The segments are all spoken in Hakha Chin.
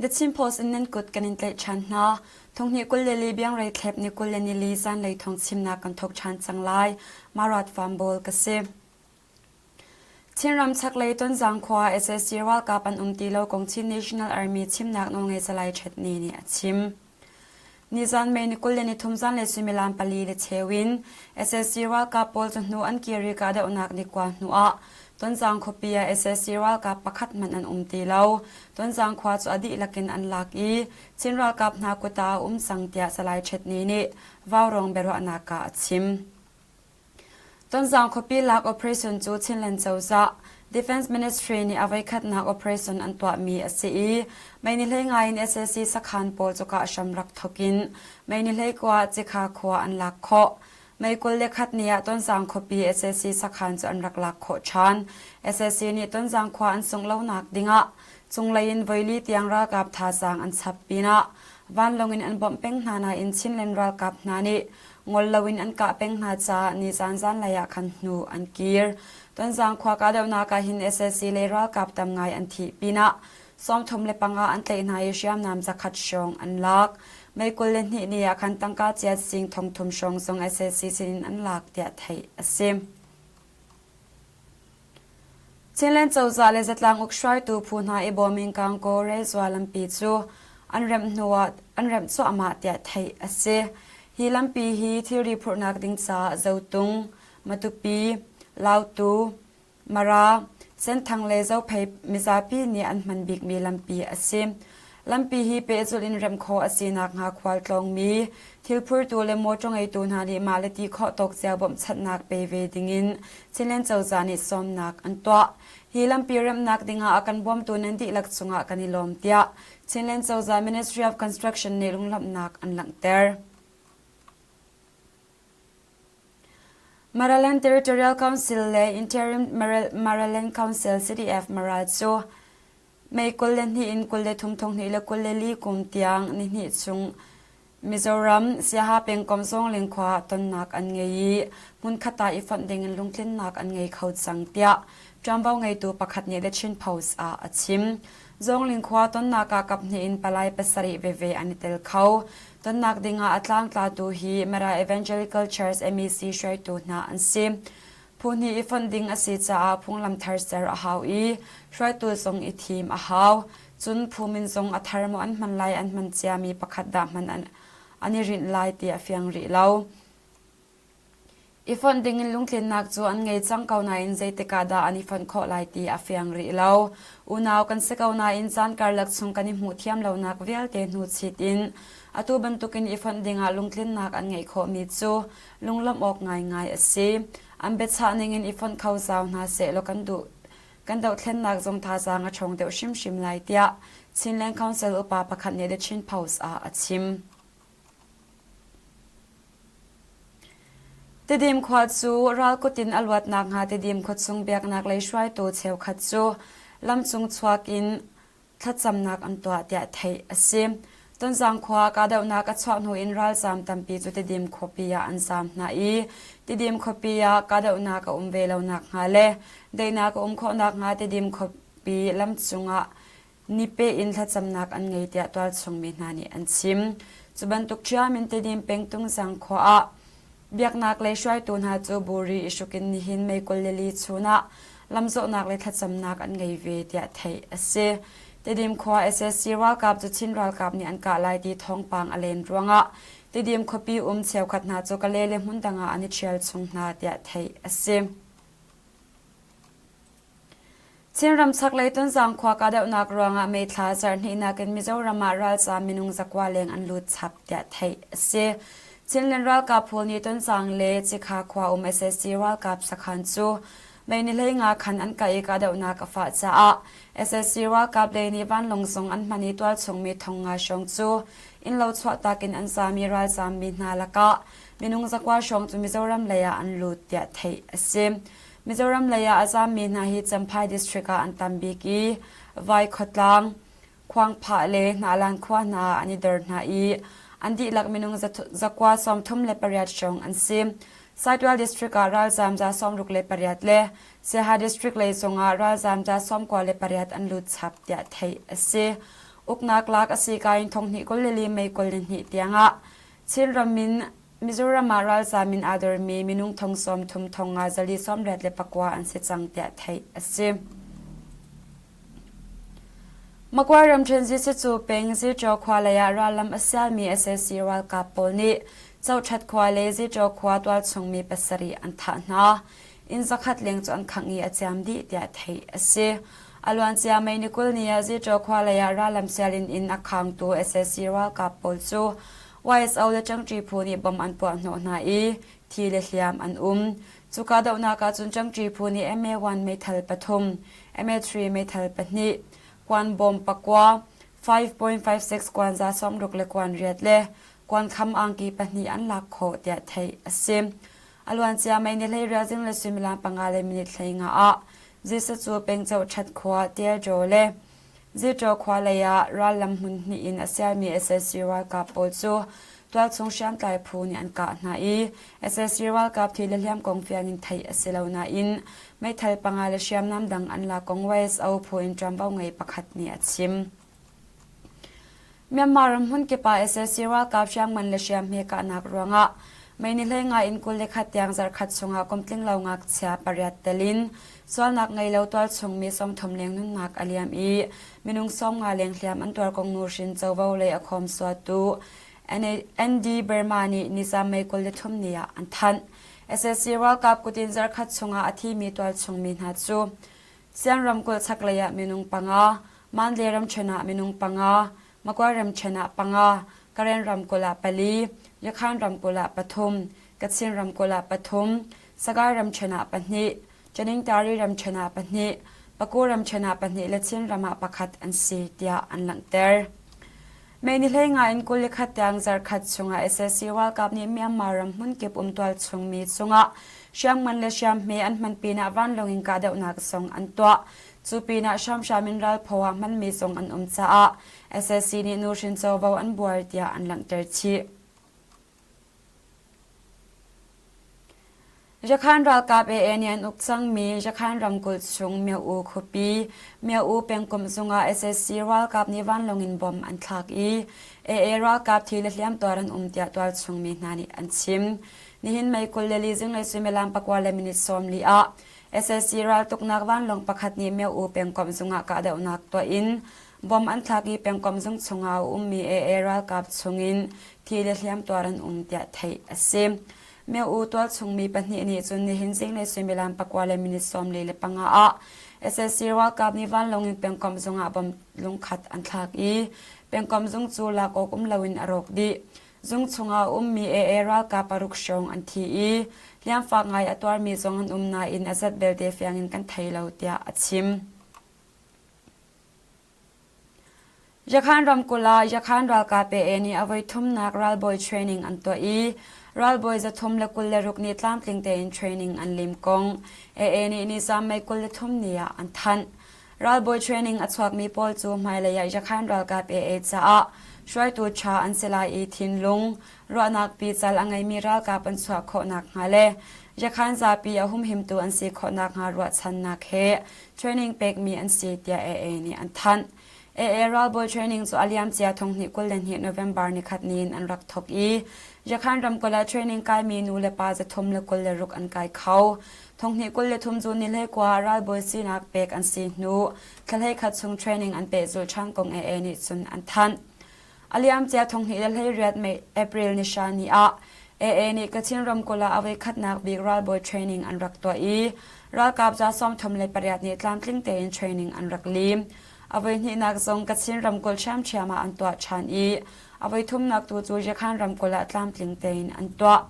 The Chin Post in nan kut kan in tlaih ṭhan hna. Thonghnih 22 biangrei thlep ni 24 zanlei thawng chimnak kan thawk ṭhan cang lai. Marat Farm ka si. Chinram chaklei Tonzang khua sac ralkap an um ti lo kong Chin National Army chimnak nawlngei Salai Htet Ni nih a chim. Nizan May ni 23 zanlei suimilam pali le cheu in sac ralkap pawl cu hnu an kir i kahdohnak ni kua hnu ah Tonzang khuapi ah sac ralkap pakhat hmanh an um ti lo. Tonzang khua cu a dihlak in an lak i Chin ralkap hna kut ah a um cang tiah Salai Htet Ni nih Vaurawng biaruahnak ah a chim. Tonzang khuapi lak operation cu Chinland cozah Defense Ministry nih a voikhatnak operation an tuahmi a si i May ni hlei in sac sakhan pawl cu kah hram rak thawk in May ni 19 Cikha khua an lak khawh. May 21 ni ah Tonzang khuapi sac sakhan cu an rak lak khawh ṭhan. Sac nih Tonzang khua an sungh lonak dingah cunglei in voili tiang ralkap thazaang an chap pinah vanlawng in an bawmh peng hna nain Chinland ralkap hna nih ngol loin an kah peng hna caah nizan zanlei ah khan hnu an kir. Tonzang khua kahdohnak ah hin sac le ralkap tam ngai an thih pinah 35 an tlaih hna i hriamnam zakhat hrawng an lak. May 22 ni ah khan tangka ciat sing thongthum hrawng zong sac sinin an lak tiah theih a si. Chinland cozah le zatlang uk hruaitu phu hna i bawm in Kangkaw Rezua lampi cu an remh hnuah an remh cuahmah tiah theih a si. Hi lampi hi thilri phurhnak ding caah Zotung, Matupi, Lautu, Mara, Senthang le Zophei mizapi nih an hman bikmi lampi a si. Lampi hi pehzulh in remh khawh a si nakhnga khualtlawngmi, thilphurtu le mawṭaw ngeitu hna nih mah le ti khawh tawk cio bawmhchanhnak pe ve dingin Chinland cozah nih sawmnak an tuah. Hi lampi remhnak dingah a kan bawmtu nan dihlak cungah kan i lawm tiah Chinland cozah Ministry of Construction nih lunglawmhnak an langhter. Maraland Territorial Council le Interim Maraland Council CDF Maral cu May 22 in 23 2024 kum tiang nihnih chung Mizoram Siaha pengkomh Zawngling khua ah tonnak an ngei i hmunkhat ah i fonh ding in lungtlinnak an ngei kho cang tiah ṭuanvo ngeitu pakhat nih The Chin Post ah a chim. Zawngling khua tonnak ah kaphnih in palai pasarih veve an i tel kho. Tonnak ding ah a tlangtlatu hi Mara Evangelical Church MEC hruaitu hna an si. Phu hnih i fonh ding a si caah phunglam thar ser a hau i hruaitu zong i thim a hau. Cun phu min zong a thar maw an hman lai an hman ciami pakhat dah hman an, an i rinh lai ti a fiang rih lo. I fonh ding in lungtlinnak cu an ngei cang ko nain zeitik ah dah an i fonh khawh lai ti a fiang rih lo. Unau kan si ko nain caan karlak chung kan i hmuh thiam lonak vialte hnuchit in atu bantukin i fonh dingah lungtlinnak an ngeih khawhmi cu lunglawmh awk ngaingai a si. An biachah ningin i fonh kho zau hna sehlaw kan duh kan dohthlennak zong thazaang a ṭhawng deuh hrimhrim lai tiah Chinland Council upa pakhat nih The Chin Post ah a chim. Tidim khua cu ralkut in a luat nakhnga Tidim khuachung biaknak lei hruaitu cheukhat cu lamcung chuak in thlacamnak an tuah tiah theih a si. Tonzang khua kahdohnak a chuah hnu in ralzaam tampi cu Tidim khuapi ah an zaam hna i Tidim khuapi ah kahdohnak a um ve lo nakhnga le daihnak a um khawh nakhnga Tidim khuapi lamcung ah nipe in thlacamnak an ngei tiah tualchung mi hna nih an chim. Cu bantuk ṭhiam in Tidim peng Tungzang khua ah Biaknak lei hruaitu hna cu buri i hruk in nihin May 24 chun ah lamzawhnak le thlacamnak an ngei ve tiah theih a si. Tidim khua sac ralkap cu Chin ralkap nih an kah lai ti thawngpang a len ruangah Tidim khuapi um cheukhat hna cu Kale le hmundang ah an i ṭhial chung hna tiah theih a si. Chinram chaklei Tonzang khua kahdohnak ruangah May thla zarhhnihnak in Mizoram ah ralzaam minung zakua leng an lut chap tiah theih a si. Chinland ralkap pawl nih Tonzang le Cikha khua um sac ralkap sakhan cu May ni 15 khan an kah i kahdohnak a fah caah sac ralkap lei nih vanlawng zong an hman i tualchung mi thong nga hrawng cu innlo chuahtak in an zaam i ralzaam mi hna lakah minung zakua hrawng cu Mizoram lei ah an lut tiah theih a si. Mizoram lei ah a zaammi hna hi Champhai district ah an tam bik i Vaikhawtlang, Khuangphah le Hnahlan khua hna ah an i dor hna i an dihlak minung zakua 38 hrawng an si. Saitual district ah ralzaam za 68 le Siaha district lei zongah ralzaam za 98 an lut chap tiah theih a si. Uknak lak a si ka in thonghnih 24 May 22 tiangah Chinram in Mizoram ah ralzaam in aa dormi minung thong 30 thong nga zali 89 an si cang tiah theih a si. Magway ramṭhen Zisacu peng Ziṭaw khua lei ah rallam a sialmi sac ralkap pawl nih Coṭhat khua le Ziṭaw khua tualchung mi pasarih an thah hna. Inn zakhat leng cu an khangh i a ciam dih tiah theih a si. A luancia May ni 20 ni ah Ziṭaw khua lei ah rallam sial in inn a khangtu sac ralkap pawl cu YSO le ṭangṭi phu nih bom an puah hnawh hna i thi le hliam an um. Cu kahdohnak ah cun ṭangṭi phu nih MA-1 meithal pathum, MA-3 meithal pahnih, kuan bawm pakua, 5.56 kuan za sawmruk le kuan riat le kuan kham angki pahnih an lak khawh tiah theih a si. A luancia May ni hleirial zing le suimilam panga le minute 15 ah Jesuh cu pengco ṭhat khua Tialṭaw le Zirṭaw khua lei ah rallam hmun hnih in a sialmi sac ralkap pawl cu tualchung hriamtlai phu nih an kah hna i sac ralkap thi le hliam kong fiang in theih a si lo nain meithal panga le hriamnam dang an lak kong YSO phu in ṭuanvo ngei pakhat nih a chim. Myanmar ram hmunkip ah sac ralkap hriamngan le hriamhme kahnak ruangah May ni 15 in 21 tiang zarhkhat chungah kum tlinglo ngakchia pariat tel in sualnak ngei lo tualchung mi 30 leng nunnak a liam i minung 50 leng hliam an tuar kong nuhrin covo lei a khawmsuatu ND Burma nih nizam May 23 ni ah an thanh. Sac ralkap kutin zarhkhat chungah a thimi tualchung mi hna cu Siang ramkulh chaklei ah minung panga, Mandalay ramṭhen ah minung panga, Magway ramṭhen ah panga, Karen ramkulh ah pali, Yakhan ramkulh ah pathum, Kachin ramkulh ah pathum, Sagaing ramṭhen ah pahnih, Taningtari ramṭhen ah pahnih, Paku ramṭhen ah pahnih le Chin ram ah pakhat an si tiah an langhter. May ni 15 in 21 tiang zarhkhat chungah sac ralkap nih Myanmar ram hmunkip um tualchung mi cungah hriamngan le hriamhme an hman pinah vanlawng in kahdohnak zong an tuah. Cu pinah hramhram in ralphaw ah hmanmi zong an um caah sac nih nuhrin covo an buar tiah an langhter chih. Yakhan ralkap AA nih an uk cangmi Yakhan ramkulh chung Myo-U khuapi Myo-U pengkomh zungah sac ralkap nih vanlawng in bomb an thlak i AA ralkap thi le hliamtuar an um tiah tualchung mi hna nih an chim. Nihin May 24 zinglei suimilam pakua le minute 40 ah sac raltuknak vanlawng pakhat nih Myo-U pengkomh zungah kahdohnak tuah in bomb an thlak i pengkomh zung chungah a ummi AA ralkap chungin thi le hliamtuar an um tiah theih a si. Myo-U tualchung mi pahnih nih cun nihin zinglei suimilam pakua le minute 45 ah sac ralkap nih vanlawng in pengkomh zung ah bomb lungkhat an thlak i pengkomh zung cu lak awk um loin a rawk dih. Zung chungah a ummi AA ralkap paruk hrawng an thi i hliamfak ngai a tuarmi zong an um nain a zat belte fiang in kan thei lo tiah a chim. Yakhan ramkulh ah Yakhan ralkap AA nih a voithumnak ralbawi training an tuah i ralbawi 326 nih tlamtling tein training an lim kong AA nih nizam May 23 ni ah an thanh. Ralbawi training a chuakmi pawl cu hmailei ah Yakhan ralkap AA caah hruaitu ṭha an si lai i thinlung, ruahnak pical a ngeimi ralkap an chuah khawh nakhnga le Yakhan zapi a humhimtu an si khawh nakhnga ruahchannak he training pekmi an si tiah AA nih an thanh. AA ralbawi training cu a liamcia thonghnih 22 November nikhat ni in an rak thawk i Yakhan ramkulh ah training kaimi nu le pa 326 an kai kho. Thonghnih 23 June ni hleikua ah ralbawi sinak pek an si hnu thla hleikhat chung training an pehzulh ṭhan kong AA nih cun an thanh. A liamcia thonghnih le 18 May April ni hra ni ah AA nih Kachin ramkulh ah a voikhatnak bik ralbawi training an rak tuah i ralkap za 38 nih tlamtling tein training an rak lim. A voihnihnak zong Kachin ramkulh ṭhiamṭhiam ah an tuah ṭhan i a voithumnak tu cu Yakhan ramkulh ah tlamtling tein an tuah.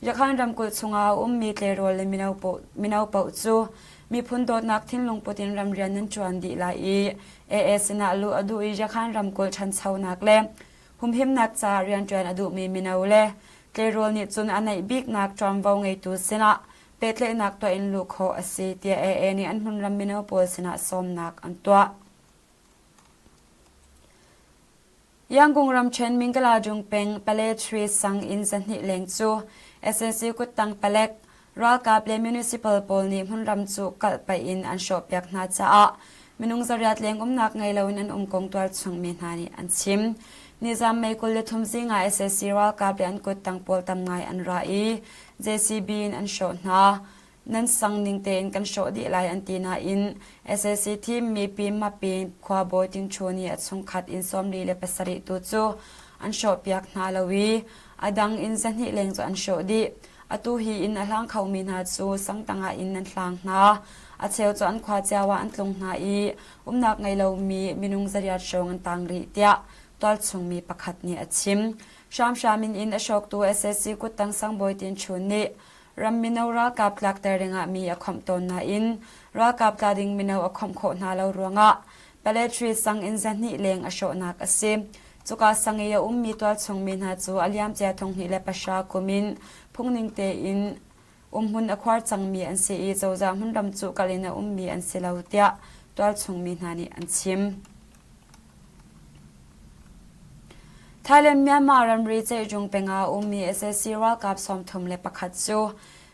Yakhan ramkulh chungah a ummi tleirawl le mino paoh cu miphun dawtnak thinlung put in ramrian nan ṭuan dih lai i AA sinah luh a duh i Yakhan ramkulh ṭhanchonak le humhimnak caah rianṭuan a duhmi mino le tleirawl nih cun a neih biknak ṭuanvo ngeitu sinah pehtlaihnak tuah in luh khawh a si tiah AA nih an hmunram mino pawl sinah sawmnak an tuah. Yangon ramṭhen Mingaladung peng Paletri sang inn zahnih leng cu sac kuttang palek, ralkap le municipal pawl nih hmunram cu kalhpaih in an hrawhpiak hna caah Minung zariat leng umnak ngei loin an um kong tualchung mi hna nih an chim. Nizam May 23 zing ah sac ralkap le an kuttang pawl tam ngai an ra i JCB in an hrawh hna. Nan sang ning tein kan hrawh dih lai an ti nain sac thimmi Pi Mapi khuabawi Tingchu nih a chungkhat inn 47 tu cu an hrawhpiak hna lo i a dang inn 200 leng cu an hrawh dih. Atu hi inn a hlang khomi hna cu sangtang ah inn an hlang hna. A cheu cu an khua cio ah an tlung hna i umnak ngei lomi minung zariat hrawng an tang rih tiah tualchungmi pakhat nih a chim. Hramhram in inn a hrawktu sac kuttang sangbawi Tin Chun nih ram mino ralkap tlakter dingah mi a khawmh tawn nain ralkap tla ding mino a khawmh khawh hna lo ruangah Paletri sang in 200 leng a hrawhnak a si. Cuka sang i a ummi tualchung mi hna cu a liamcia 2009 kum in phungning tein umhmun a khuar cangmi an si i cozah hmunram cuh kal in a ummi an si lo tiah tualchung mi hna nih an chim. Thailand-Myanmar ramri ceihjung peng ah a ummi sac ralkap 31 cu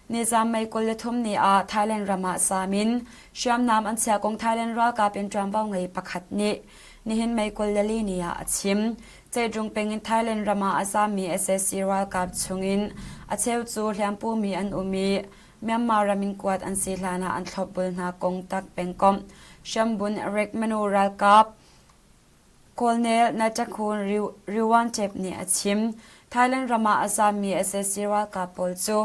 nizam May 23 ni ah Thailand ram ah zaam in hriamnam an chiah kong Thailand ralkap in ṭuanvo ngei pakhat nih nihin May 24 ni ah a chim. Ceihjung peng in Thailand ram ah a zaammi sac ralkap chungin a cheu cu hliampumi an um i Myanmar ram in kuat an si hlan ah an thlopbul hna kong tak pengkomh Hrambun Rekmanu ralkap Colonel Nattakhun Riwantep nih a chim. Thailand ram ah a zaammi sac ralkap pawl cu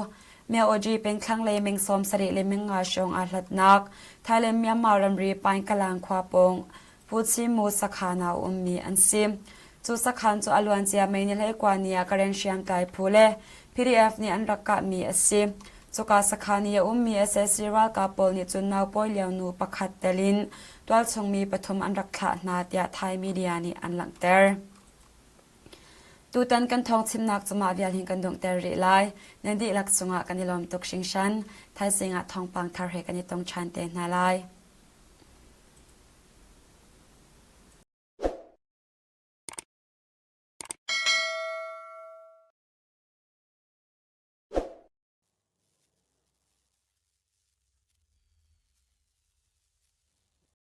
Myaoji peng thlanglei meng 70 le meng nga hrawng aa hlatnak Thailand-Myanmar ramri Paingkalang khua pawng Puchimu sakhan ah a ummi an si. Cu sakhan cu a luancia May ni 19 ni ah Karen hriamtlai phu le PDF nih an rak kahmi a si. Cuka sakhan i a ummi sac ralkap pawl nih cun naupawi lio nu pakhat tel in tualchung mi pathum an rak thlah hna tiah Thai media nih an langhter. Tutan kan thawng chimnak cu mah vial hin kan donghter rih lai. Nan dihlak cungah kan i lawm tuk hringhran. Thaizing ah thawngpang thar he kan i tong ṭhan te hna lai.